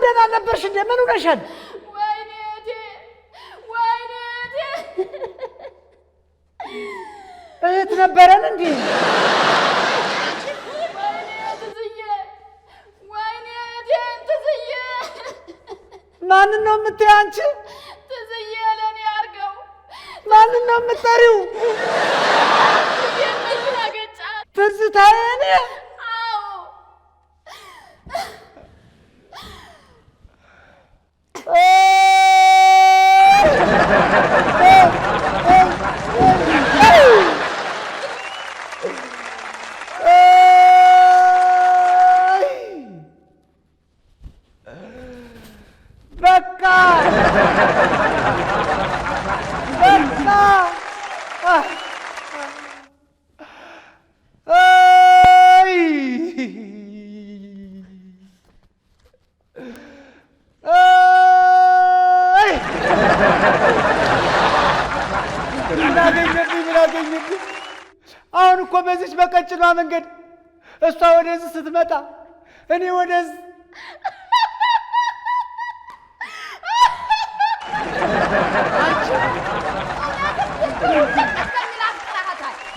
ደህና ነበርሽ እንዴ? ምን ሆነሻል? ወይኔ እህቴ፣ ወይኔ እህቴ። እህት ነበረን እንዴ? ወይኔ ትዝዬ፣ ወይኔ እህቴን ትዝዬ። ማንን ነው የምትይው አንቺ? ትዝዬ ለእኔ አድርገው። ማንን ነው የምትጠሪው? ትዝዬን መኪና ገጫት። ትዝታዬ እኔ? አዎ። በቃ በቃ። አይ አይ፣ ምን አገኘብኝ? ምን አገኘብኝ? አሁን እኮ በዚች በቀጭኗ መንገድ እሷ ወደዚህ ስትመጣ እኔ ወደዚህ።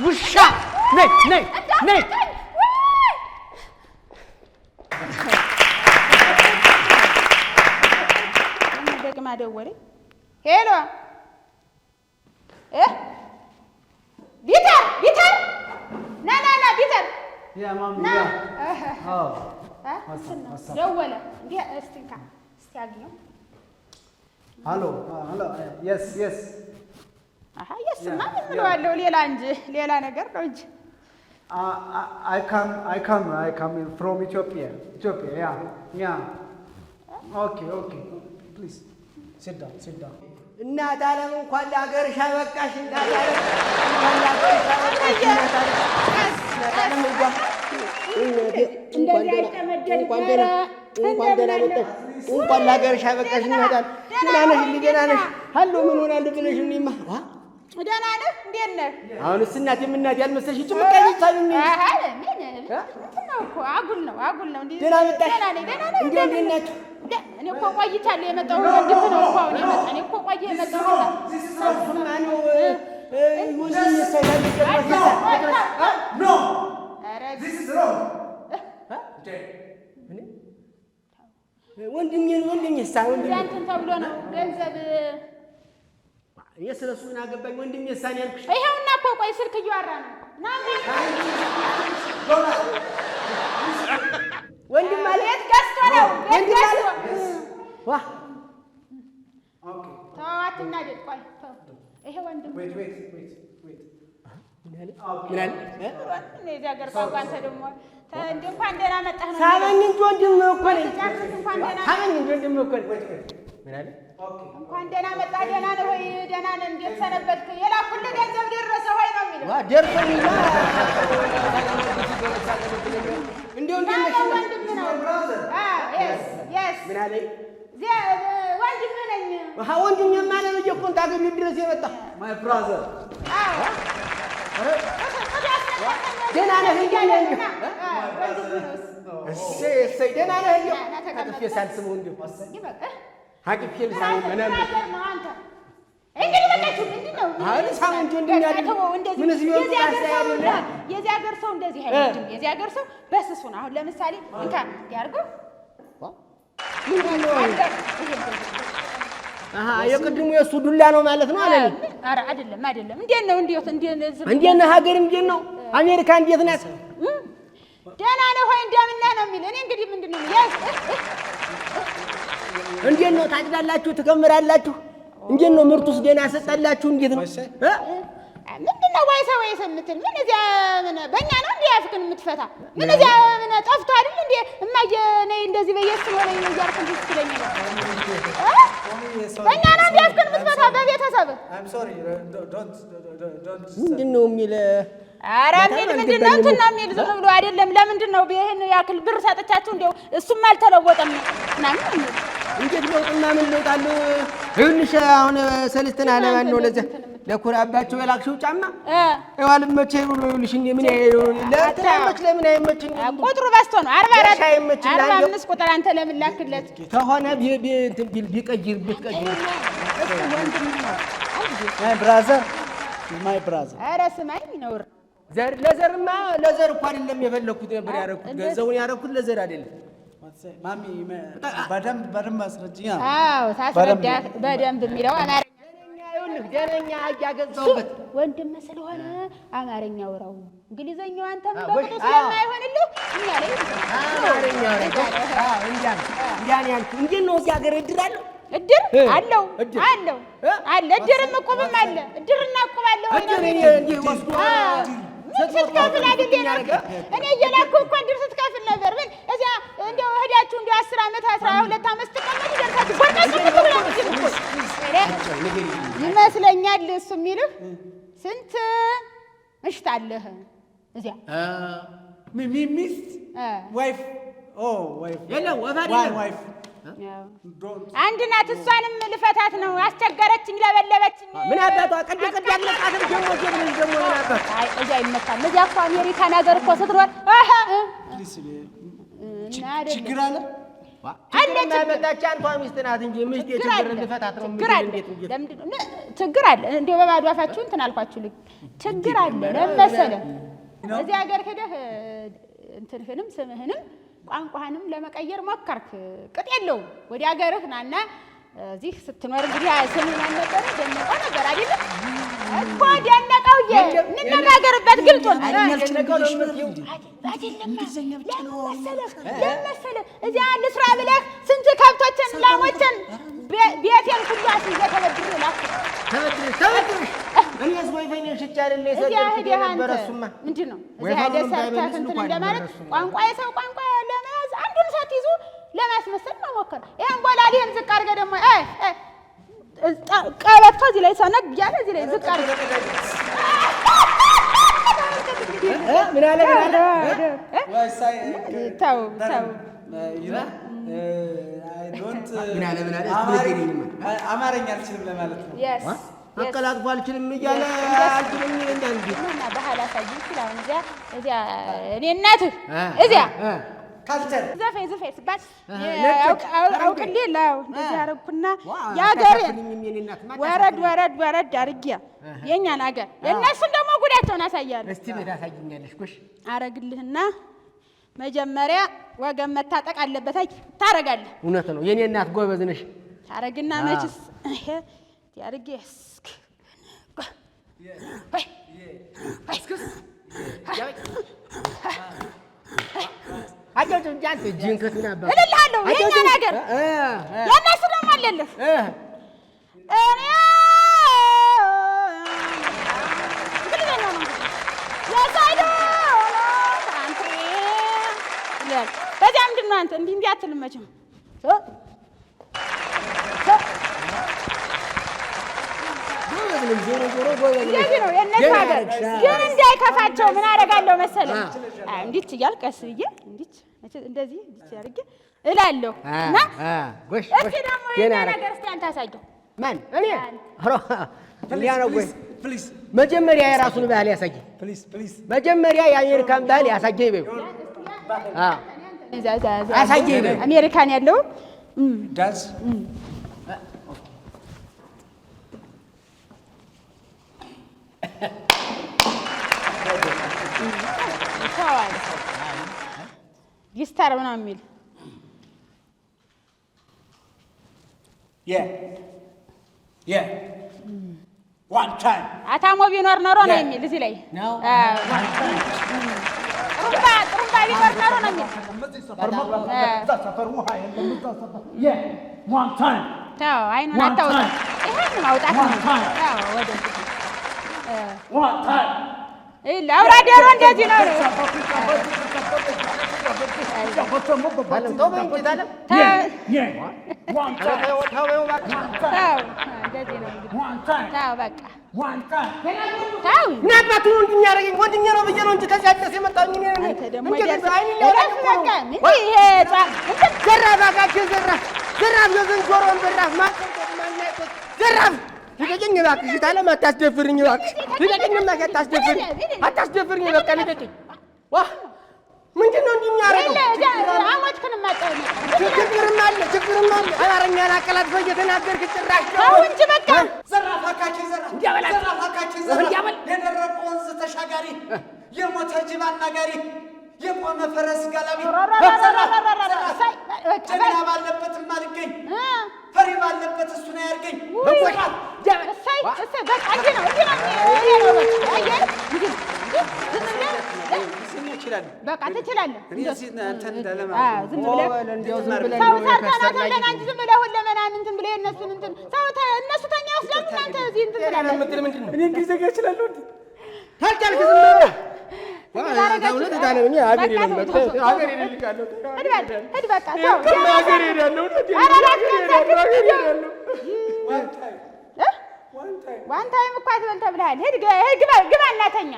ውሻ፣ ነይ ነይ ነይ። ደግማ ደወለኝ። Hello እ ቢተር፣ ቢተር፣ ና ና ና ቢተር። Yeah, mom. ና። Yeah. Oh. እ እንትን ነው ደወለ። እንዲህ እስቲ እንካ፣ እስቲ አግኘው። Hello. Hello. Yes. አሀ፣ yes ማ ምን እለዋለሁ? ሌላ እንጂ፣ ሌላ ነገር ነው እንጂ። I come from Ethiopia. Ethiopia. Yeah. Okay. Please sit down. Sit down. እናት ዓለም፣ እንኳን ለሀገርሽ አበቃሽ። እናት ዓለም፣ እንኳን ለሀገርሽ አበቃሽ። እናት ዓለም፣ እናት ዓለም፣ እንኳን እንደዚህ አይጠመደድ። እንኳን ደህና እንኳን ደህና መጣሽ። እንኳን ለሀገርሽ አበቃሽ። እናት ዓለም፣ ደህና ነሽ? እንዲህ ደህና ነሽ? ሀሎ፣ ምን ሆናለሁ ብለሽ እኔማ ዋ። ደህና ነህ? እንዴት ነህ? አሁንስ እናቴም እናቴ ያልመሰልሽ ጭምቃ ይታዩኝ። አሀ፣ ምን እንትን ነው እኮ፣ አጉል ነው፣ አጉል ነው። እንዲህ ደህና መጣሽ። ደህና ነኝ፣ ደህና ነኝ። እንዲያው እንዴት ናችሁ? እኔ እኮ ቆይቻለሁ የመጣሁ። ወንድምህ ነው እኮ አሁን የመጣ። እኔ እኮ ቆየ የመጣሁ። ማነው ወንድም? No. ኧረ። This is wrong. ወንድሜን፣ ወንድሜ ሳ ወንድሜ እዚያ እንትን ተብሎ ነው ገንዘብ። እኔ ስለ እሱ ምን አገባኝ? ወንድሜ ሳን ያልኩሽ። ይኸውና እኮ፣ ቆይ፣ ስልክ እያወራ ነው። ና እንግዲህ። ወንድም አለ። ቤት ገዝቶ ነው፣ ቤት ወንድም አለ። ገዝቶ። ዋ። Okay. ተው፣ አትናደድ። ቆይ ተው። ይሄ ወንድም Wait, wait, wait, wait. ምን አለ? ምን አለ? የዚህ ሀገር ቋንቋ። አንተ ደግሞ እንደ እንኳን ደህና መጣህ ነው። ሳበኝ እንጂ ወንድም እኮ ነኝ። ጨርስ፣ እንኳን ደህና ሳበኝ እንጂ ወንድም እኮ ነኝ። ምን አለ? እንኳን ደህና መጣህ። ደህና ነህ ወይ? ደህና ነህ? እንዴት ሰነበትክ? የላኩልህ ገንዘብ ደረሰ ወይ ነው የሚለው። ዋ፣ ደርሶኝ እንደው እንዴት ነሽ? ወንድም ነው። Yes. ምን አለኝ? ወንድም ነኝ። ውሃ፣ ወንድም የማለ ብዬ እኮ ታገኙ ድረስ የመጣ። My brother. ደህና ነህ? እንዴት ነህ? እሰይ እሰይ፣ ደህና ነህ? እንደው አቅፌ ሳልስመው፣ እንደው አቅፌ ልሳመው ምናምን። እንግዲህ በቃችሁ። ምንድን ነው? አሁን ሳመው እንጂ ወንድሜ አይደል? ምንስ ቢሆን የዚህ ሀገር ሰው ጥቃት ሳያደርግ። የዚህ ሀገር ሰው እንደዚህ አይወድም። የዚህ ሀገር ሰው በስሱ ነው። አሁን ለምሳሌ እንካ እንዲያርገው። ምንድን ነው? አሀ፣ የቅድሙ የእሱ ዱላ ነው ማለት ነው አለ። ኧረ አይደለም፣ አይደለም። እንዴት ነው? እንዴት እንዴት? እንዴት ነህ? ሀገር እንዴት ነው? አሜሪካ እንዴት ናት? ደህና ነህ ወይ፣ እንደምን ነህ ነው የሚል። እኔ እንግዲህ ምንድን ነው yes እንዴት ነው? ታጭዳላችሁ? ትከምራላችሁ? እንዴት ነው? ምርቱስ ደህና ሰጠላችሁ? እንዴት ነው? እ? ምንድን ነው ዋይሰ ወይሰ የምትል? ምን እዚያ ምን በእኛ ነው እንዴ አፍክን የምትፈታ? ምን እዚያ ምን ጠፍቶ አይደል እንዴ? እማዬ ነይ እንደዚህ በየስ ሆነኝ ነው እያልክ እንትን ስትለኝ ነው እ? በእኛ ነው እንዴ አፍክን የምትፈታ በቤተሰብ? I'm sorry. Don't, don't. ምንድን ነው የሚል? ኧረ የሚል ምንድን ነው? እንትን ነው የሚል፣ ዝም ብሎ አይደለም። ለምንድን ነው ይሄን ያክል ብር ሰጥቻችሁ እንደው እሱም አልተለወጠም ምናምን ነው የሚል። እንዴት ለውጥና ምን ለውጥ አለው? ይኸውልሽ፣ አሁን ሰለስተን አለማን ነው ለዚያ ለኩራባቸው የላክሽው ጫማ ይኸው አልመቸኝ ብሎ ይኸውልሽ፣ እኔ ምን ለእንትን አይመች ለምን አይመች? ቁጥሩ በዝቶ ነው። 44 አይመችም ለአንድ 45 ቁጥር አንተ ለምን ላክለት? ተሆነ እንትን ቢል ቢቀይር ብትቀይር እሱ ወንድምህ ነው። My brother, my brother. ኧረ ስማኝ ነውር ዘር ለዘርማ ለዘር እኮ አይደለም የፈለኩት ነበር ያደረኩት። ገንዘቡን ያደረኩት ለዘር አይደለም። ማሚ በደንብ በደንብ አስረጅኛ። አዎ ታስረዳ በደንብ የሚለው አማርኛ ይኸውልህ ደህነኛ አህያ ገዛሁበት። ወንድምህ ስለሆነ አማርኛ አውራው። እንግሊዘኛው አንተም አዎ፣ በቅጡ አዎ። ስለማይሆንልህ እኛ ላይ አማርኛ አውራ። አዎ እንዲያ ነው እንዲያ ነው ያልኩህ። እንዴት ነው እዚህ ሀገር እድር አለው? እድር እ አለው እድር አለው እ? አለ እድርም እቁብም አለ። እድርና እቁብ አለ ወይ ነው እድር እኔ እንዲህ ወስዶ አዎ። ምን ስትከፍል አይደል የላኩህ? እኔ እየላኩህ እኮ እድር ስትከፍል ነበር። ምን እዚያ እንደው እህዳችሁ እንደው 10 ዓመት 12 ዓመት ስትቀመጡ ደርሳችሁ ወርቃችሁ ብላ እኮ ይመስለኛል። እሱ የሚልህ ስንት ምሽት አለህ እዚያ? ሚስት እ wife, oh wife የለም ወፍ አይደለም። wife. አንድ ናት። እሷንም ልፈታት ነው። አስቸገረችኝ፣ ለበለበችኝ። ምን አባቷ ቅድ ቅድ ያለቃትም ደግሞ ጀብለሽ ደግሞ ምን አባቷ አይ እዚያ አይመታም። እዚያ እኮ አሜሪካን ሀገር እኮ ስትኖር አሀ እ እና አይደለም ችግር አለ። አለ ችግር የማይመጣች አንቷ ሚስት ናት እንጂ ሚስት ችግር የችግር አለ። ልፈታት ነው። ችግር አለ። እንዴት እንዴት ለምንድን ነው ችግር አለ? እንደው በባዶ አፋችሁ እንትን አልኳችሁ። ልክ ችግር አለ። ለምን መሰለህ? እዚህ ሀገር ሄደህ እንትንህንም ስምህንም ቋንቋህንም ለመቀየር ሞከርክ፣ ቅጥ የለውም። ወደ ሀገርህ ናና እዚህ ስትኖር እንግዲህ ስምህ ማን ነበረ? ደነቀው ነበር አይደለም እኮ ደነቀውዬ፣ እንነጋገርበት ግልጡን ደነቀው ነው የምትይው? አይደለም። ለምን መሰለህ? ለምን መሰለህ? እዚያ ልስራ ብለህ ስንት ከብቶችን ላሞችን ቤቴን ሁሉ አስይዘህ ተበድሬ ላኩ። ተበድረሽ ተበድረሽ እኔስ ወይፈኔን ሽጬ አይደለ እዚያ የሰደድኩት ሄደህ የነበረ አንተ እሱማ ምንድን ነው እዚያ ወይፈኑንም ሄደህ ሰርተህ ባይመልስ እንትን እንኳን እንደማለት ነበረ እሱማ። ቋንቋ የሰው ቋንቋ ለመያዝ አንዱን ሳትይዙ ለማስመሰል መሞከር። ይሄን ቦላሌህን ዝቅ አድርገህ ደግሞ ቀበቶ እዚህ ላይ ሰነግ እያለ እዚህ ላይ ዝቅ አድርገህ ምን አለ ምን አለ? ተው ተው ምን አለ ምን አለ? አማርኛ አልችልም ለማለት ነው። Yes. አቀላጥፎ አልችልም እያለ አልችልም ይለኛል እንዴ? እና ባህል አሳይኝ ሲል አሁን እዚያ እዚያ እኔ እናትህ እዚያ culture ዘፈኝ ዘፈኝ ስባል አውቅልህ ላው እንደዚህ አደረኩና የሀገሬን ወረድ ወረድ ወረድ አድርጌ የእኛን ሀገር የእነሱን ደግሞ ጉዳቸውን አሳያለሁ። እስቲ ቤት አሳይኛለሽ። ጎሽ አረግልህና መጀመሪያ ወገን መታጠቅ አለበት። አይ ታረጋለህ። እውነት ነው የኔ እናት ጎበዝ ነሽ። ታረግና መችስ ይሄ አድርጌ እስክ ወይ አጫውጭ እንጂ አንተ እጅህን ከት ምን አባቱ እልልሃለሁ። የእኛን ሀገር የእነሱ ደግሞ አለልህ። እኔ እንግሊዘኛው ነው እንግዲህ Yes, I do know country ይላል። በዚያ ምንድን ነው አንተ እንዲህ እንዲህ አትልም መቼም። ጎበዝ ነሽ፣ ዞሮ ዞሮ ጎበዝ ነሽ። እንደዚህ ነው የእነሱ ሀገር። ግን እንዳይከፋቸው ምን አደርጋለሁ መሰለህ? እንዲች እያልኩ ቀስ ብዬ እንዲች እንደዚህ እንዲች አድርጌ እላለሁ። እና ጎሽ እስኪ ደግሞ የእኛን ሀገር እስኪ አንተ አሳየው። ማን እኔ? ኧረ እንዲያ ነው ወይ? Please. መጀመሪያ የራሱን ባህል ያሳየኝ። Please, please. መጀመሪያ የአሜሪካን ባህል ያሳየኝ በይው። አዎ እዛ እዛ እዛ አሳየኝ በይው። አሜሪካን ያለው Dance. ተዋል ጊስታር ምናምን የሚል Yeah. Yeah. One time. አታሞ ቢኖር ኖሮ ነው የሚል እዚህ ላይ ነው። አዎ። ጥሩምባ ጥሩምባ ቢኖር ኖሮ ነው የሚል Yeah. One time. ተው አይኑን One አታውጣ። time. ይሄን ማውጣት ነው። One time. ተው ወደ One time. ይኸውልህ አውራ ዶሮ እንደዚህ ነው ነው። አለም ተው በይው እንጂ ታለም። ተው Yeah. One ኧረ time. ተው ተው በይው እባክህ። ተው እንደዚህ ነው እንግዲህ። One time. ተው በቃ One time. ተው። ምን አባቱ ነው እንዲህ የሚያደርገኝ? ወንድሜ ነው ብዬ ነው እንጂ ከዚያ ድረስ የመጣሁኝ እኔ ነኝ። አንተ ደግሞ እንዴት ደርሰህ አይኔን ሊያወጣኝ እረፍ እኮ ነው። በቃ። ምን ይሄ እንትን ዘራፍ አካኬ ዘራፍ ዘራፍ የዝንጀሮን በራፍ ማን ሰምቶት ማን አይቶት ዘራፍ። ልቀቂኝ እባክሽ ታለም አታስደፍርኝ እባክሽ ልቀቂኝ እማዬ አታስደፍርኝ አታስደፍርኝ በቃ ልቀቂኝ ዋ ምንድን ነው እንዲህ የሚያደርገው አሞችክን ማጠብ ችግርም አለ ችግርም አለ አማርኛን አቀላጥፈህ እየተናገርክ ጭራሽ ተው እንጂ በቃ ዘራፍ አካኪ ዘራፍ እንዲያበላት ዘራፍ አካኪ ዘራፍ እንዲያበል የደረቀ ወንዝ ተሻጋሪ የሞተ ጅብ አናጋሪ የቆመ ፈረስ ጋላቢ ጀግና ባለበት አልገኝ ፈሪ ባለበት እሱን አያርገኝ። እሰይ እሰይ በቃ እንዲህ ነው እንዲህ ነው ይሄ ነው በቃ አየህ እንዲህ ነው ዝም ብለህ በቃ ትችላለህ። ዝም ብለህ ሰው ሰርተና ተብለን አንቺ ዝም ብለህ ሁለመናን እንትን ብለህ የእነሱን እንትን ሰው እነሱ ተኛ ይወስዳሉ እናንተ እዚህ እንትን ትላላችሁ። ምንድን ነው እኔ እንግሊዝኛ እችላለሁ እንዴ? ታልቻልክ ዝም ብለህ ሂድ በቃ ተው። One time እኮ አትበል ተብለሃል። ሂድ ግባ ግባ እና ተኛ።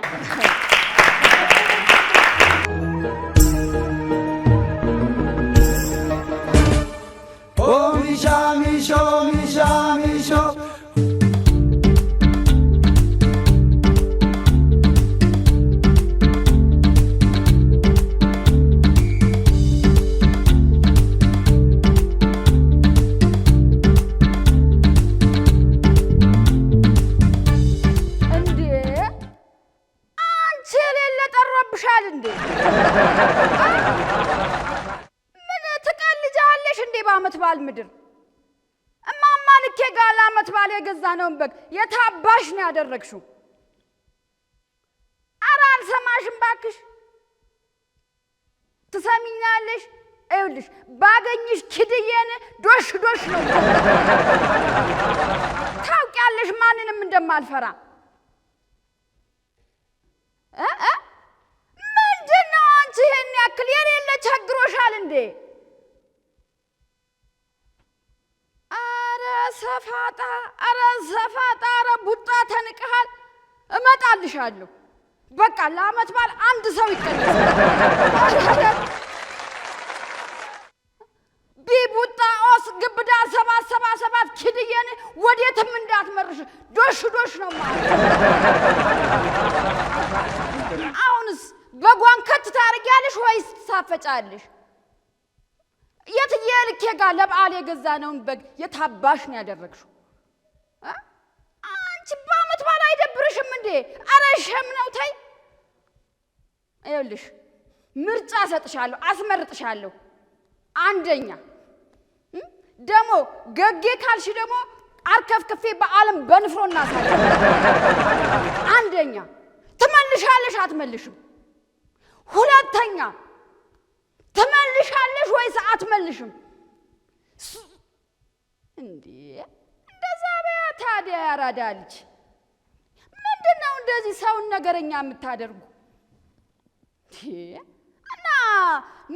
ሚሻ ሚሾ ሚሻ ሚሾ እንዴ አንቺ የሌለ ጠሮብሻል እንዴ? ምን ትቀልጃለሽ እንዴ? በአመት በዓል ምድር እማማ ልኬ ጋር ለአመት በዓል የገዛነውን በግ የታባሽ ነው ያደረግሽው? ኧረ አልሰማሽም ባክሽ። ትሰሚኛለሽ? ይኸውልሽ ባገኝሽ ኪድዬን ዶሽ ዶሽ ነው። ታውቂያለሽ ማንንም እንደማልፈራ። እ እ ምንድን ነው አንቺ ይሄን ያክል የሌለ ቸግሮሻል እንዴ? አረ ሰፋጣ፣ አረ ሰፋጣ፣ አረ ቡጣ ተንቀሃል። እመጣልሻለሁ። በቃ ለአመት በዓል አንድ ሰው ይቀነሳል። ቢቡጣ ኦስ ግብዳ 777 ኪድዬን ወዴትም እንዳትመርሽ ዶሽ ዶሽ ነው ማለት። አሁንስ በጓን ከት ታደርጊያለሽ ወይስ ትሳፈጫለሽ? የትዬ ልኬ ጋር ለበዓል የገዛነውን በግ የታባሽ ነው ያደረግሽው? አንቺ በአመት በዓል አይደብርሽም እንዴ? ኧረ shame ነው ተይ። ይኸውልሽ ምርጫ እሰጥሻለሁ፣ አስመርጥሻለሁ። አንደኛ ደግሞ ገጌ ካልሽ ደግሞ አርከፍክፌ በዓለም በንፍሮ እናሳለን። አንደኛ ትመልሻለሽ አትመልሽም? ሁለተኛ ትመልሻለሽ ወይስ አትመልሽም? እንዴ እንደዛ በያ ታዲያ ያራዳ ልጅ ምንድን ነው እንደዚህ ሰውን ነገረኛ የምታደርጉ? እና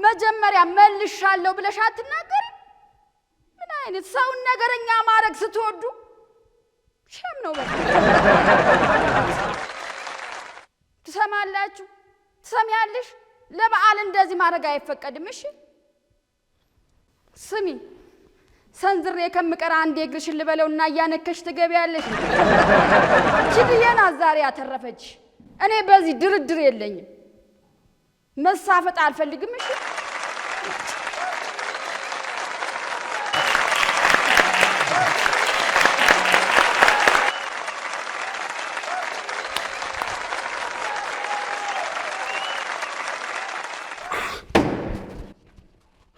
መጀመሪያ መልሻለሁ ብለሽ አትናገሪም? ምን አይነት ሰውን ነገረኛ ማድረግ ስትወዱ shame ነው በቃ። ትሰማላችሁ? ትሰሚያለሽ? ለበዓል እንደዚህ ማድረግ አይፈቀድም። እሺ ስሚ፣ ሰንዝሬ ከምቀር አንዴ እግርሽን ልበለውና እያነከሽ ትገቢያለሽ። ኪድዬ ናት ዛሬ ያተረፈች። እኔ በዚህ ድርድር የለኝም። መሳፈጥ አልፈልግም። እሺ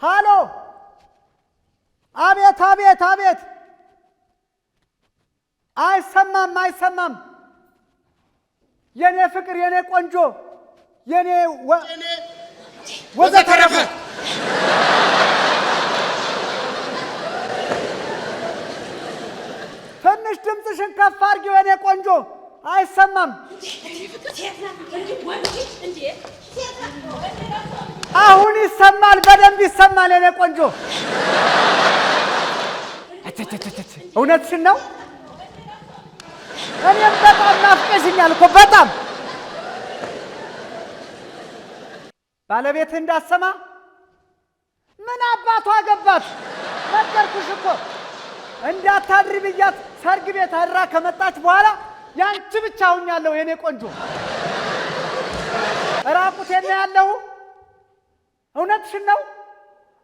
ሃሎ! አቤት አቤት አቤት! አይሰማም አይሰማም። የኔ ፍቅር የኔ ቆንጆ የኔ ወዘተረፈ ትንሽ ድምፅሽን ከፍ አድርጊው የኔ ቆንጆ፣ አይሰማም። አሁን ይሰማል፣ በደንብ ይሰማል የኔ ቆንጆ። እውነትሽን ነው። እኔም በጣም ናፍቀሽኛል እኮ በጣም። ባለቤትህ እንዳትሰማ ምን አባቷ አገባት? ነገርኩሽ እኮ እንዳታድሪ ብያት ሰርግ ቤት አድራ ከመጣች በኋላ ያንቺ ብቻ ሁኛለሁ የኔ ቆንጆ። ራቁቴን ነው ያለሁ። እውነትሽን ነው።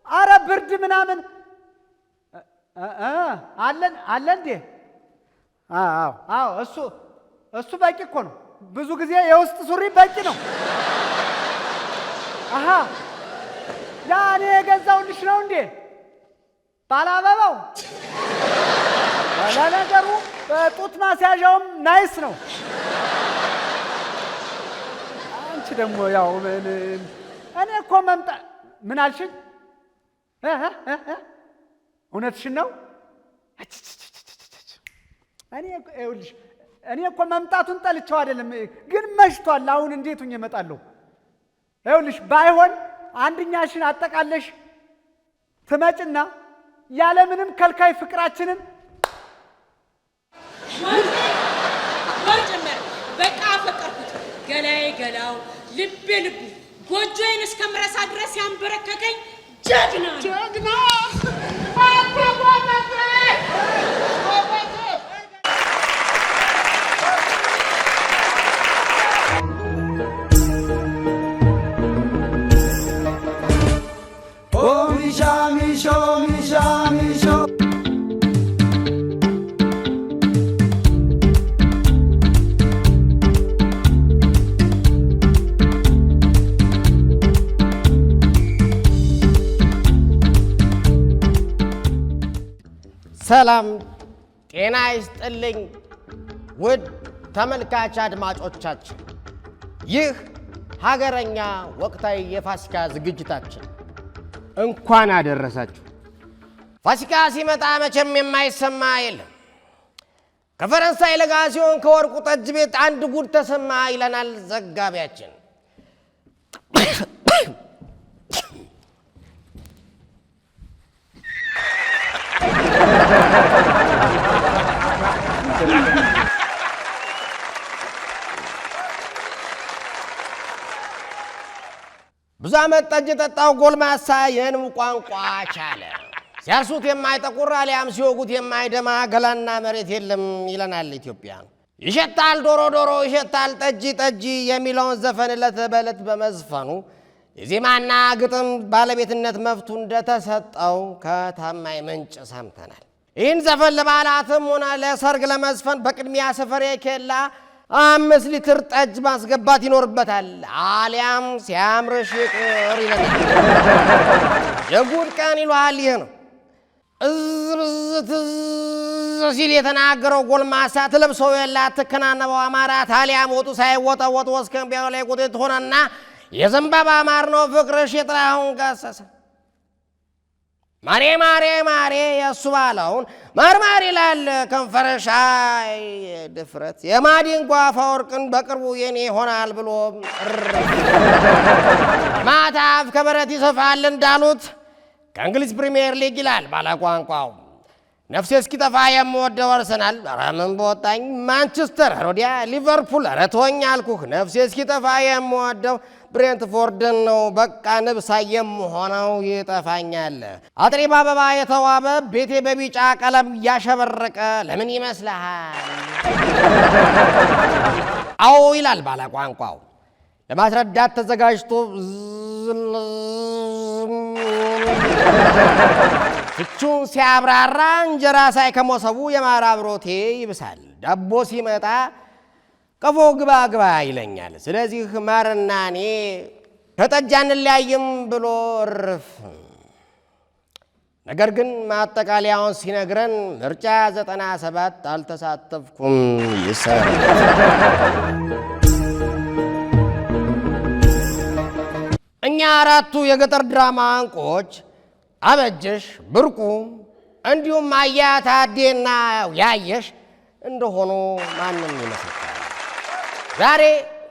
አረ ብርድ ምናምን አለ አለ እንዴ? አዎ አዎ፣ እሱ በቂ እኮ ነው። ብዙ ጊዜ የውስጥ ሱሪ በቂ ነው። አሃ ያ እኔ የገዛሁልሽ ነው እንዴ? ባላበባው ለነገሩ ጡት ማስያዣውም nice ነው። አንቺ ደግሞ ያው እኔ እኮ መምጣት ምን አልሽኝ? እውነትሽን ነው። እኔ ይኸውልሽ እኔ እኮ መምጣቱን ጠልቼው አይደለም፣ ግን መሽቷል። አሁን እንዴት ሁኜ እመጣለሁ? ይኸውልሽ ባይሆን አንድኛሽን አጠቃለሽ ትመጭና ያለምንም ከልካይ ፍቅራችንን ወር ጀመረ። በቃ አፈቀርኩት። ገላዬ ገላው፣ ልቤ ልቡ፣ ጎጆዬን እስከምረሳ ድረስ ያንበረከከኝ ጀግና ነው። ጀግና። ሰላም ጤና ይስጥልኝ ውድ ተመልካች አድማጮቻችን፣ ይህ ሀገረኛ ወቅታዊ የፋሲካ ዝግጅታችን እንኳን አደረሳችሁ። ፋሲካ ሲመጣ መቼም የማይሰማ የለም። ከፈረንሳይ ለጋሲዮን ከወርቁ ጠጅ ቤት አንድ ጉድ ተሰማ ይለናል ዘጋቢያችን። ብዙ ዓመት ጠጅ የጠጣው ጎልማሳ የንብ ቋንቋ ቻለ። ሲያርሱት የማይጠቁር አሊያም ሲወጉት የማይደማ ገላና መሬት የለም ይለናል ኢትዮጵያ። ይሸታል ዶሮ ዶሮ ይሸታል ጠጅ ጠጅ የሚለውን ዘፈን ዕለት በዕለት በመዝፈኑ የዜማና ግጥም ባለቤትነት መብቱ እንደተሰጠው ከታማኝ ምንጭ ሰምተናል። ይህን ዘፈን ለበዓላትም ሆነ ለሰርግ ለመዝፈን በቅድሚያ ሰፈሬ ኬላ 5 ሊትር ጠጅ ማስገባት ይኖርበታል፣ አሊያም ሲያምርሽ ይቅር ይለናል። የጉድ ቀን ይሏል ይህ ነው። እዝብዝ ሲል የተናገረው ጎልማሳ ትለብሰው የላት ትከናነበው አማራት አሊያም ወጡ ሳይወጠወጥ ወስከንቢያው ላይ ቁጤት ሆነና የዘንባባ ማር ነው ፍቅርሽ የጥላሁን ገሰሰ ማሬ ማሬ ማሬ የእሱ ባለውን ማርማር ይላል ከንፈረሻ ድፍረት የማዲንጎ አፈወርቅን በቅርቡ የኔ ይሆናል ብሎ ማታ አፍ ከበረት ይሰፋል እንዳሉት ከእንግሊዝ ፕሪሚየር ሊግ ይላል ባለቋንቋው ነፍሴ እስኪጠፋ የምወደው አርሰናል፣ ኧረ ምን በወጣኝ ማንቸስተር፣ ኧረ ወዲያ ሊቨርፑል፣ ኧረ ተወኝ አልኩህ። ነፍሴ እስኪጠፋ የምወደው ብሬንትፎርድን ነው። በቃ ንብሳ የምሆነው ይጠፋኛል። አጥሬ በአበባ የተዋበ ቤቴ በቢጫ ቀለም ያሸበረቀ ለምን ይመስልሃል? አዎ ይላል ባለቋንቋው ለማስረዳት ተዘጋጅቶ ፍቹን ሲያብራራ እንጀራ ሳይ ከሞሰቡ የማር አብሮቴ ይብሳል። ዳቦ ሲመጣ ቀፎ ግባ ግባ ይለኛል። ስለዚህ ማርና እኔ ከጠጅ አንለያይም ብሎ እርፍ። ነገር ግን ማጠቃለያውን ሲነግረን ምርጫ 97 አልተሳተፍኩም ይሰራል። እኛ አራቱ የገጠር ድራማ እንቆች አበጀሽ፣ ብርቁ እንዲሁም አያ ታዴና ያየሽ እንደሆኑ ማንም ይመሰክራል። ዛሬ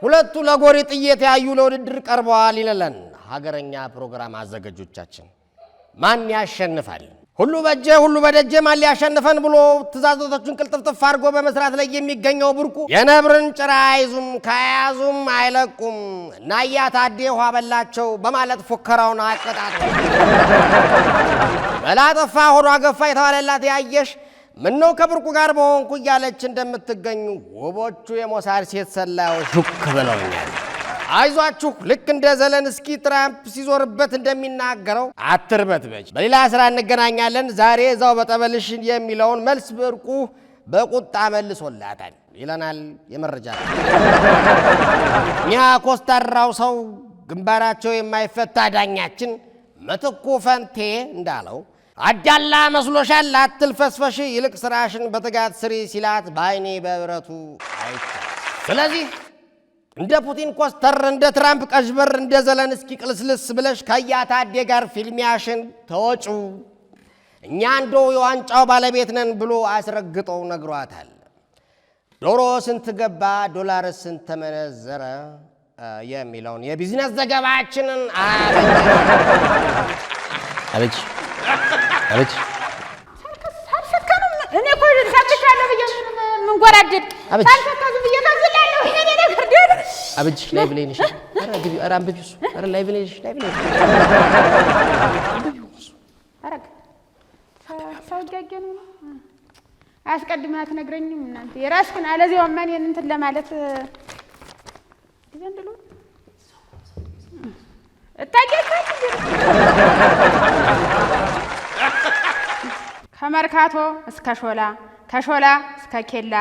ሁለቱ ለጎሪጥ እየተያዩ ለውድድር ቀርበዋል ይለለን ሀገረኛ ፕሮግራም አዘጋጆቻችን። ማን ያሸንፋል? ሁሉ በጀ ሁሉ በደጀ ማን ሊያሸንፈን ብሎ ትእዛዞቹን ቅልጥፍጥፍ አድርጎ በመስራት ላይ የሚገኘው ብርቁ የነብርን ጭራ አይዙም ከያዙም አይለቁም እና አያ ታዴ ውሃ በላቸው በማለት ፉከራውን አቀጣጥሏል። መላ ጠፋ ሆዷ ገፋ የተባለላት ያየሽ ምነው ከብርቁ ጋር በሆንኩ እያለች እንደምትገኙ ውቦቹ የሞሳድ ሴት ሰላዮች ሹክ ብለውኛል። አይዟችሁ፣ ልክ እንደ ዘለንስኪ ትራምፕ ሲዞርበት እንደሚናገረው አትርበትበች፣ በሌላ ስራ እንገናኛለን፣ ዛሬ እዛው በጠበልሽ የሚለውን መልስ ብርቁ በቁጣ መልሶላታል ይለናል የመረጃ። እኛ ኮስታራው ሰው ግንባራቸው የማይፈታ ዳኛችን ምትኩ ፈንቴ እንዳለው አዳላ መስሎሻል አትልፈስፈሽ፣ ይልቅ ስራሽን በትጋት ስሪ ሲላት በአይኔ በብረቱ አይቻል። ስለዚህ እንደ ፑቲን ኮስተር፣ እንደ ትራምፕ ቀዥበር፣ እንደ ዘለንስኪ ቅልስልስ ብለሽ ከያታዴ ጋር ፊልሚያሽን ተወጩ፣ እኛ እንደው የዋንጫው ባለቤት ነን ብሎ አስረግጦ ነግሯታል። ዶሮ ስንት ገባ፣ ዶላር ስንት ተመነዘረ የሚለውን የቢዝነስ ዘገባችንን አበጅ አበጅ። ሳልሰካ ነው እኔ እኮ ሰክቻለሁ ብዬ የምንጎራደድ። አበጅ። ሳልሰካ ዝም ብዬ ከዝላለሁ። ይሄ ነገር ደህና አበጅ live ላይ ነሽ። ኧረ ግቢ፣ ኧረ አንብቢ እሱ፣ ኧረ live ላይ ነሽ፣ live ላይ ነሽ። አረግ ሰው እያየ ነው። አስቀድመህ አትነግረኝም? እናንተ የራስህን አለዚያውማ እኔን እንትን ለማለት ዘንድሮ እታያለህ። ከመርካቶ እስከ ሾላ፣ ከሾላ እስከ ኬላ፣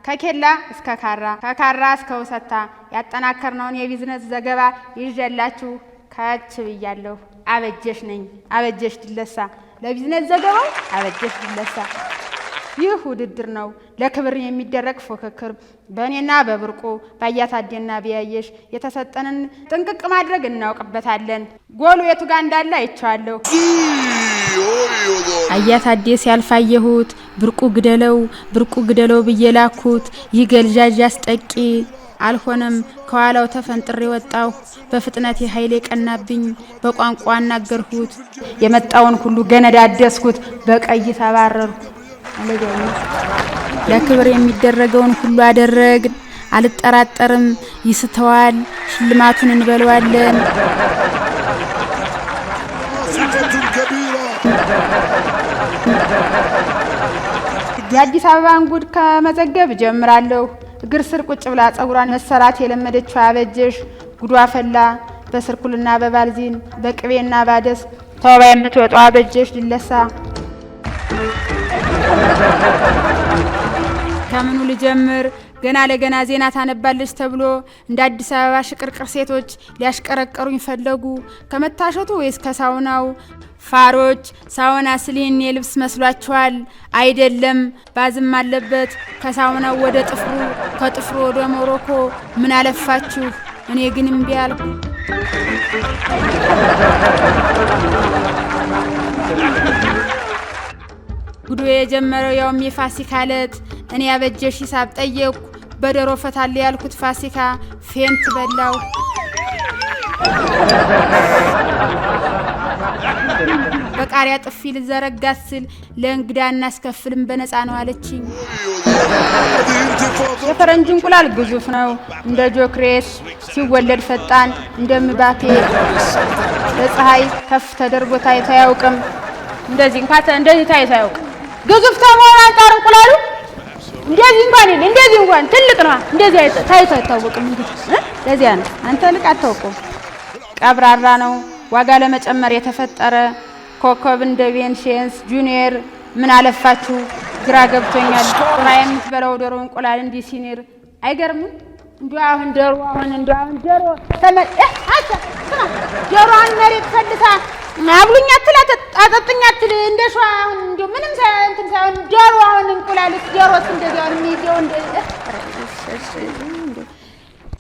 ከኬላ እስከ ካራ፣ ከካራ እስከ ውሰታ ያጠናከርነውን የቢዝነስ ዘገባ ይዤላችሁ ከች ብያለሁ። አበጀሽ ነኝ፣ አበጀሽ ድለሳ። ለቢዝነስ ዘገባው አበጀሽ ድለሳ። ይህ ውድድር ነው፣ ለክብር የሚደረግ ፉክክር። በእኔና በብርቁ፣ በአያታዴና ቢያየሽ የተሰጠንን ጥንቅቅ ማድረግ እናውቅበታለን። ጎሉ የቱ ጋር እንዳለ አይቼዋለሁ። አያታዴ ሲያልፍ አየሁት። ብርቁ ግደለው፣ ብርቁ ግደለው ብዬ ላኩት። ይህ ገልዣዥ አስጠቂ አልሆነም። ከኋላው ተፈንጥሬ ወጣሁ። በፍጥነት የኃይሌ ቀናብኝ። በቋንቋ አናገርሁት። የመጣውን ሁሉ ገነዳደስኩት። በቀይ ተባረርኩ። ለክብር የሚደረገውን ሁሉ አደረግን። አልጠራጠርም፣ ይስተዋል። ሽልማቱን እንበለዋለን። ثقة كبيرة. የአዲስ አበባን ጉድ ከመዘገብ እጀምራለሁ። እግር ስር ቁጭ ብላ ጸጉሯን መሰራት የለመደችው አበጀሽ ጉዷ ፈላ። በስርኩልና በባልዚን በቅቤና ባደስ ተውባ የምትወጣው አበጀሽ ድለሳ። ከምኑ ልጀምር? ገና ለገና ዜና ታነባለች ተብሎ እንደ አዲስ አበባ ሽቅርቅር ሴቶች ሊያሽቀረቀሩኝ ፈለጉ። ከመታሸቱ ወይስ ከሳውናው? ፋሮች ሳውና ስሊን የልብስ መስሏችኋል? አይደለም፣ ባዝም አለበት። ከሳውናው ወደ ጥፍሩ፣ ከጥፍሩ ወደ ሞሮኮ። ምን አለፋችሁ እኔ ግን እምቢ አልኩ። ጉዶ የጀመረው ያውም የፋሲካ ዕለት እኔ ያበጀሽ ሂሳብ ጠየቅኩ። በዶሮ ፈታለ ያልኩት ፋሲካ ፌንት በላው። በቃሪያ ጥፊ ልዘረጋት ስል ለእንግዳ እናስከፍልም በነፃ ነው አለችኝ። هذه انتفاضة. የፈረንጅ እንቁላል ግዙፍ ነው፣ እንደ ጆክሬስ ሲወለድ ፈጣን እንደ ምባፔ ለፀሐይ ከፍ ተደርጎ ታይቶ አያውቅም። እንደዚህ እንኳን እንደዚህ ታይቶ አያውቅም። ግዙፍ ከመሆኑ አንጻር እንቁላሉ እንደዚህ እንኳን የለ፣ እንደዚህ እንኳን ትልቅ ነው። እንደዚህ ታይቶ አይታወቅም። እንግዲህ ለዚያ ነው አንተ ልቅ አታውቀውም። ቀብራራ ነው፣ ዋጋ ለመጨመር የተፈጠረ ኮከብ እንደ ቬንሽንስ ጁኒየር። ምን አለፋችሁ ግራ ገብቶኛል። ቁራ የምትበላው ዶሮ እንቁላል እንዲህ ሲኒር አይገርምም? እንዲሁ አሁን ዶሮ አሁን እንዲሁ አሁን ዶሮ አቻ ስማ፣ ዶሮዋን መሬት ፈልሳ አብሉኝ አትል አጠጡኝ አትል እንደ ሸዋ አሁን እንዲሁ ምንም እንትን ሳይሆን ዶሮ አሁን እንቁላልስ ዶሮስ እንደዚህ አሁን የሚይዘው እንደ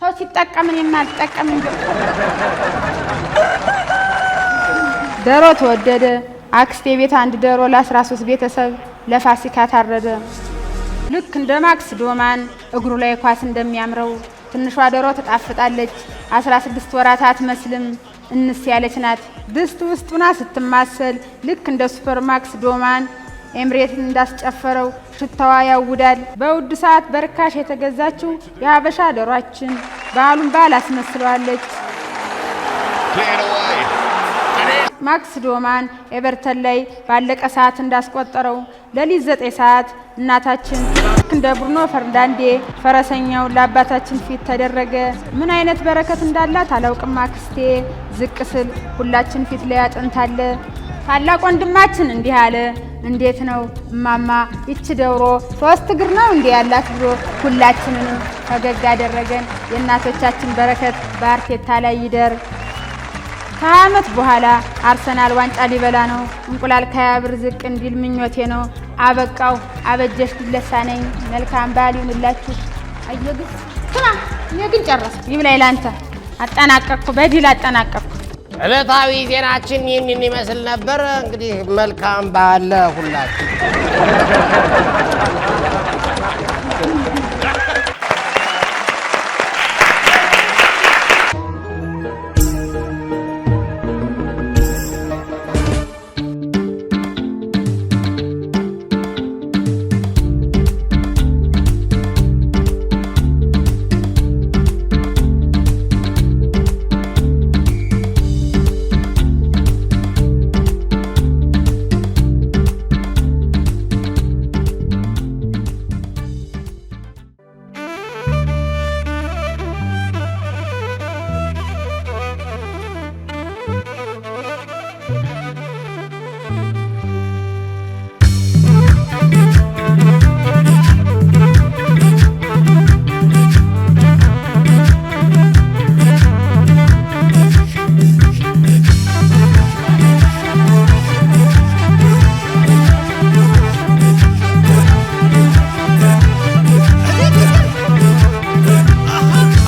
ሰው ሲጠቀም እኔም አልጠቀም። እንዲሁ ዶሮ ተወደደ። አክስቴ ቤት አንድ ዶሮ ለ13 ቤተሰብ ለፋሲካ ታረደ። ልክ እንደ ማክስ ዶማን እግሩ ላይ ኳስ እንደሚያምረው ትንሿ ዶሮ ትጣፍጣለች። 16 ወራት አትመስልም፣ እንስ ያለች ናት። ድስት ውስጥ ሆና ስትማሰል ልክ እንደ ሱፐር ማክስ ዶማን ኤምሬትን እንዳስጨፈረው ሽታዋ ያውዳል። በውድ ሰዓት በርካሽ የተገዛችው የሀበሻ ዶሯችን በዓሉን በዓል አስመስለዋለች። Cleared away. And in. ማክስ ዶማን ኤቨርተን ላይ ባለቀ ሰዓት እንዳስቆጠረው ሌሊት 9 ሰዓት እናታችን ልክ እንደ ብሩኖ ፈርናንዴ ፈረሰኛው ለአባታችን ፊት ተደረገ። ምን አይነት በረከት እንዳላት አላውቅም። አክስቴ ዝቅ ስል ሁላችን ፊት ላይ አጥንት አለ። ታላቅ ወንድማችን እንዲህ አለ፣ "እንዴት ነው እማማ፣ ይቺ ዶሮ ሶስት እግር ነው እንዲህ ያላት?" ብሎ ሁላችንንም ፈገግ አደረገን። የእናቶቻችን በረከት በአርቴታ ላይ ይደር። ከ20 ዓመት በኋላ አርሰናል ዋንጫ ሊበላ ነው። እንቁላል ከ20 ብር ዝቅ እንዲል ምኞቴ ነው። አበቃው። አበጀሽ ዱለሳ ነኝ። መልካም በዓል ይሁንላችሁ። አየግስ ስማ፣ እኔ ግን ጨረስኩ። ይብላኝ ላንተ። አጠናቀቅኩ፣ በድል አጠናቀቅኩ። ዕለታዊ ዜናችን ይህንን ይመስል ነበር። እንግዲህ መልካም በዓል ሁላችሁ።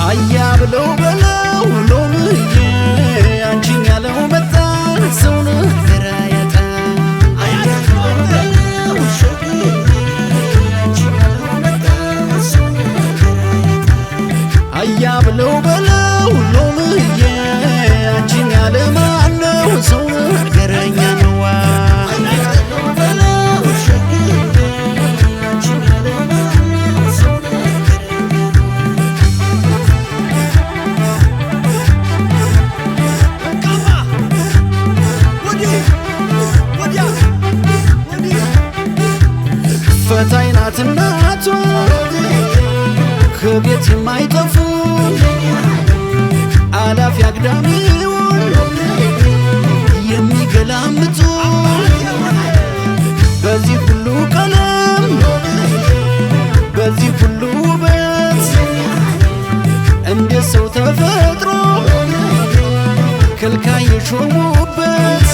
አያ ብለው በለው ሎምዬ፣ አንቺን ያለው መጣ፣ ሰው ነገር አያጣ። አያ ብለው ሸግዬ፣ አንቺን ያለው መጣ፣ ሰው ነገር አያጣ። አያ ብለው በለው ሎምዬ፣ አንቺን ያለ ማነው? ሰው ነገረኛ ነዋ። አያ ብለው በለው ሸግዬ፣ አንቺን ያለ ማነው? ሰው ነገረኛ ነው። ፈታኝ ናት እናቷ፣ ከቤት የማይጠፉ አላፊ አግዳሚውን የሚገላምጡ፣ በዚህ ሁሉ ቀለም፣ በዚህ ሁሉ ውበት፣ እንደ ሰው ተፈጥሮ ከልካይ የሾሙበት።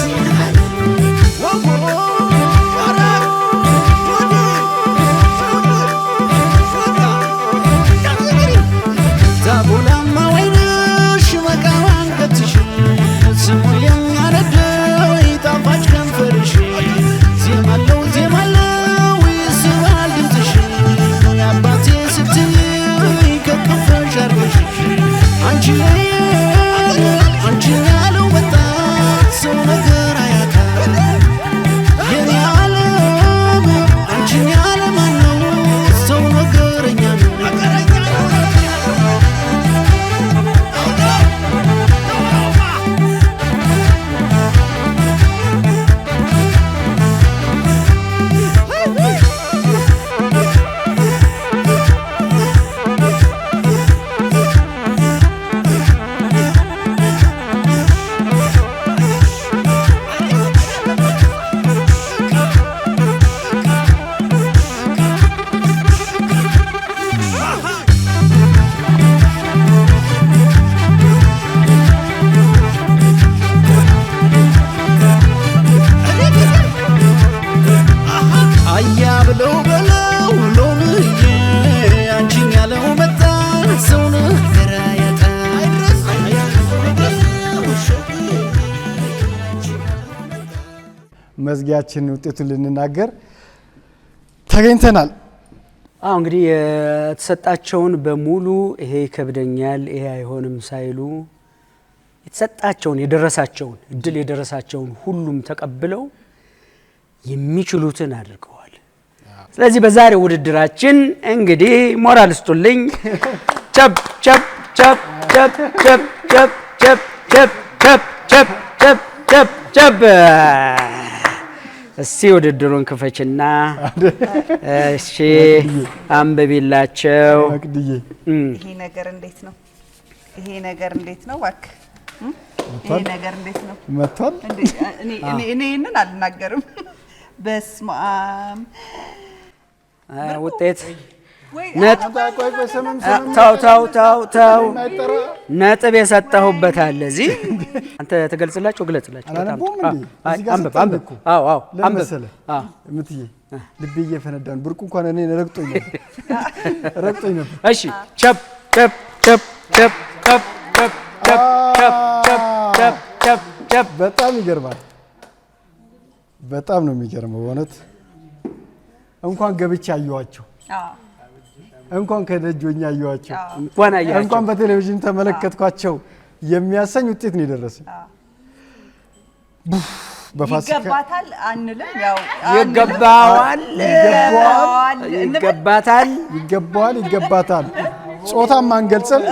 ዛጎላማ ወይንሽ መቃው አንገትሽ፣ ስሙ የሚያነደው ጣፋጭ ከንፈርሽ፣ ዜማለው ዜማለው ይስባል ድምፅሽ፣ አባቴ ስትይ ከቅፈሽ አርገሽ፣ አንቺ አንቺ ያለው መጣ፣ ሰው ነገር አያጣ። የኔ ዓለም፣ አንቺን ያለ ማነው? ሰው ነገረኛ ነው። አያ ብለው በለው ሎምዬ፣ አንቺን ያለው መጣ፣ ሰው ነገር አያጣ። መዝጊያችን ውጤቱን ልንናገር ተገኝተናል። አዎ፣ እንግዲህ የተሰጣቸውን በሙሉ ይሄ ይከብደኛል፣ ይሄ አይሆንም ሳይሉ የተሰጣቸውን፣ የደረሳቸውን እድል፣ የደረሳቸውን ሁሉም ተቀብለው የሚችሉትን አድርገዋል። ስለዚህ በዛሬው ውድድራችን እንግዲህ ሞራል ስጡልኝ። ቸብ ቸብ ቸብ ቸብ ቸብ ቸብ ቸብ ቸብ ቸብ ቸብ። ቸብ ቸብ። እስቲ ውድድሩን ክፈችና እሺ አንብቢላቸው። መቅድዬ። ይሄ ነገር እንዴት ነው? ይሄ ነገር እንዴት ነው? እባክህ ይሄ ነገር እንዴት ነው? መጥቷል። እንዴ፣ እኔ ይሄንን አልናገርም። በስመ አብ። ውጤት ወይ ቆይ ቆይ፣ ስምም ስምም ተው ተው ተው ተው፣ አይጠራ። ነጥብ የሰጠሁበት አለ እዚህ። አንተ ትገልጽላቸው፣ ግለጽላቸው። በጣም አላነቡም እንዴ? አይ፣ እዚህ ጋር አንብብ ሰጠን አንብብ። እኮ። አዎ፣ ለምን አንብብ። መሰለህ እምትዬ፣ ልቤ እየፈነዳ ነው። ብርቁ እንኳን እኔን ረግጦኝ ነበር፣ ረግጦኝ ነበር። እሺ፣ ቸብ ቸብ ቸብ ቸብ ቸብ ቸብ ቸብ ቸብ ቸብ ቸብ ቸብ ቸብ። በጣም ይገርማል። በጣም ነው የሚገርመው በእውነት። እንኳን ገብቼ አየኋቸው፣ እንኳን ከደጅ ሆኜ አየኋቸው፣ እንኳን አየኋቸው፣ እንኳን በቴሌቪዥን ተመለከትኳቸው የሚያሰኝ ውጤት ነው የደረሰኝ። በፋሲካ ይገባታል አንልም፣ ያው ይገባዋል፣ ይገባዋል እንበል። ይገባታል፣ ይገባዋል፣ ይገባታል። ጾታም አንገልጽም።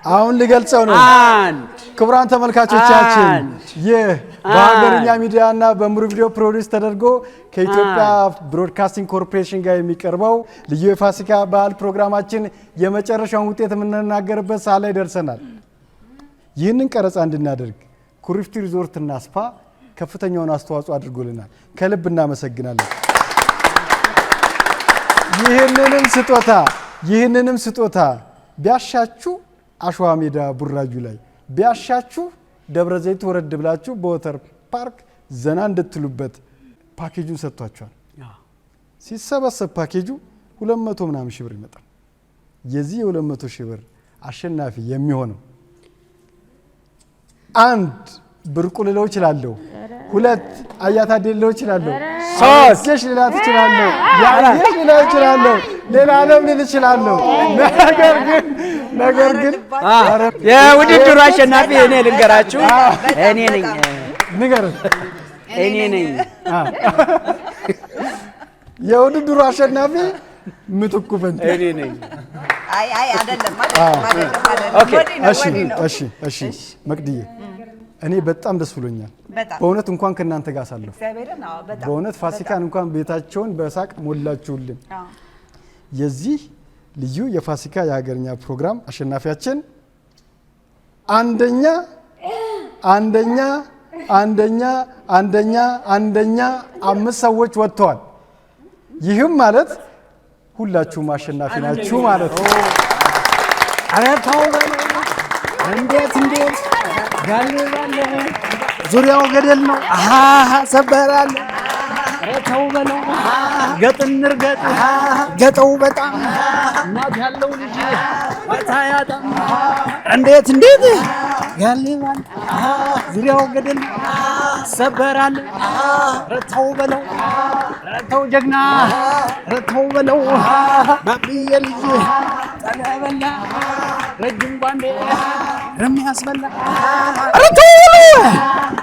አሁን ልገልጸው ነው። አንድ ክቡራን ተመልካቾቻችን፣ አንድ ይህ በሀገርኛ ሚዲያ እና በሙሩ ቪዲዮ produce ተደርጎ ከኢትዮጵያ ብሮድካስቲንግ ኮርፖሬሽን ጋር የሚቀርበው ልዩ የፋሲካ በዓል ፕሮግራማችን የመጨረሻውን ውጤት የምንናገርበት ሰዓት ላይ ደርሰናል። ይህንን ቀረጻ እንድናደርግ ኩሪፍቱ ሪዞርትና ስፓ ከፍተኛውን አስተዋጽኦ አድርጎልናል። ከልብ እናመሰግናለን። ይህንንም ስጦታ ቢያሻችሁ አሸዋ ሜዳ ቡራዩ ላይ፣ ቢያሻችሁ ደብረ ዘይት ወረድ ብላችሁ በ water park ዘና እንድትሉበት ፓኬጁን ሰጥቷቸዋል። ሲሰበሰብ ፓኬጁ 200 ምናምን ሺህ ብር ይመጣል። የዚህ የ200 ሺህ ብር አሸናፊ የሚሆነው አንድ ብርቁ ልለው እችላለሁ፣ ሁለት አያታዴ ልለው እችላለሁ፣ ሶስት ሶስት ልላት እችላለሁ፣ ያየሽ ልላት እችላለሁ፣ ሌላ ዓለም ልል እችላለሁ። ነገር ግን የውድድሩ አሸናፊ እኔ ልንገራችሁ፣ እኔ ነኝ። ንገረን። እኔ ነኝ። የውድድሩ አሸናፊ ምትኩ ፈንታ። እኔ ነኝ። አይ አይ፣ አይደለም አይደለም አይደለም አይደለም። Okay። ወዲህ ነው። እሺ። ወዲህ ነው። እሺ፣ መቅድዬ፣ እኔ በጣም ደስ ብሎኛል። በጣም። በእውነት እንኳን ከእናንተ ጋር አሳለፍኩ። እግዚአብሔርን፣ አዎ፣ በጣም። በእውነት ፋሲካን እንኳን ቤታቸውን በሳቅ ሞላችሁልን። የዚህ ልዩ የፋሲካ የሀገርኛ ፕሮግራም አሸናፊያችን አንደኛ፣ አንደኛ፣ አንደኛ፣ አንደኛ፣ አንደኛ፣ አምስት ሰዎች ወጥተዋል። ይህም ማለት ሁላችሁም አሸናፊ ናችሁ ማለት ነው። ኧረ ተው በለው። እንዴት እንዴት ጋልባለ፣ ዙሪያው ገደል ነው፣ አሃ ሰበራለ። ኧረ ተው በለው፣ ገጥ እንርገጥ ገጠው በጣም፣ እናት ያለው ልጅ ማታ ያጣም። እንዴት እንዴት ጋልባለ፣ ዙሪያው ገደል ነው፣ ሰበራለ። ኧረ ተው በለው፣ ኧረ ተው ጀግና፣ ኧረ ተው በለው። ባብዬ ልጅ ጠለበላ፣ ረጅም ጓንዴ የሚያስበላ። ኧረ ተው በለው፣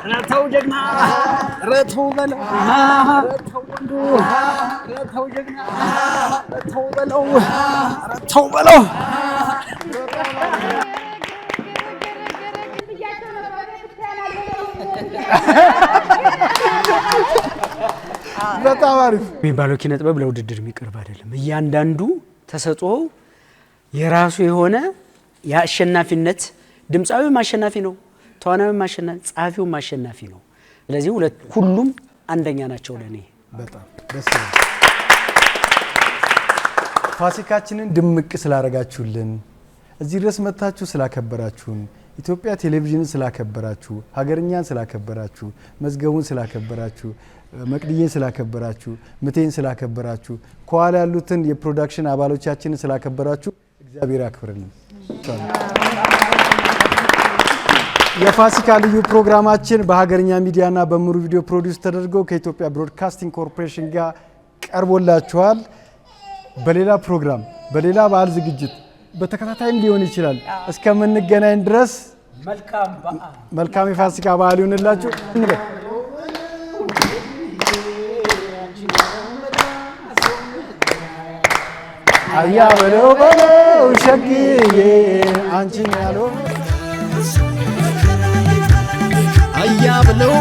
ኧረ ተው ጀግና፣ ኧረ ተው በለው፣ ኧረ ተው ወንዱ፣ ኧረ ተው ጀግና፣ ኧረ ተው በለው፣ ኧረ ተው በለው። በጣም አሪፍ። የሚባለው ኪነ ጥበብ ለውድድር የሚቀርብ አይደለም። እያንዳንዱ ተሰጥኦ የራሱ የሆነ የአሸናፊነት፣ ድምፃዊም አሸናፊ ነው፣ ተዋናዊም አሸናፊ፣ ጸሐፊውም አሸናፊ ነው። ስለዚህ ሁሉም አንደኛ ናቸው ለእኔ። በጣም ደስ ይላል። ፋሲካችንን ድምቅ ስላረጋችሁልን፣ እዚህ ድረስ መጥታችሁ ስላከበራችሁን፣ ኢትዮጵያ ቴሌቪዥንን ስላከበራችሁ፣ ሀገርኛን ስላከበራችሁ፣ መዝገቡን ስላከበራችሁ፣ መቅድዬን ስላከበራችሁ፣ ምቴን ስላከበራችሁ፣ ከኋላ ያሉትን የ production አባሎቻችንን ስላከበራችሁ እግዚአብሔር ያክብርልን። የፋሲካ ልዩ ፕሮግራማችን በሀገርኛ ሚዲያና በምሩ ቪዲዮ produce ተደርጎ ከኢትዮጵያ ብሮድካስቲንግ ኮርፖሬሽን ጋር ቀርቦላችኋል። በሌላ ፕሮግራም፣ በሌላ በዓል ዝግጅት በተከታታይም ሊሆን ይችላል፣ እስከምንገናኝ ድረስ መልካም በዓል። መልካም የፋሲካ በዓል ይሁንላችሁ እንበል። አያ በለው በለው ሸግዬ፣ አንቺን ያለው አያ። ያ ብለው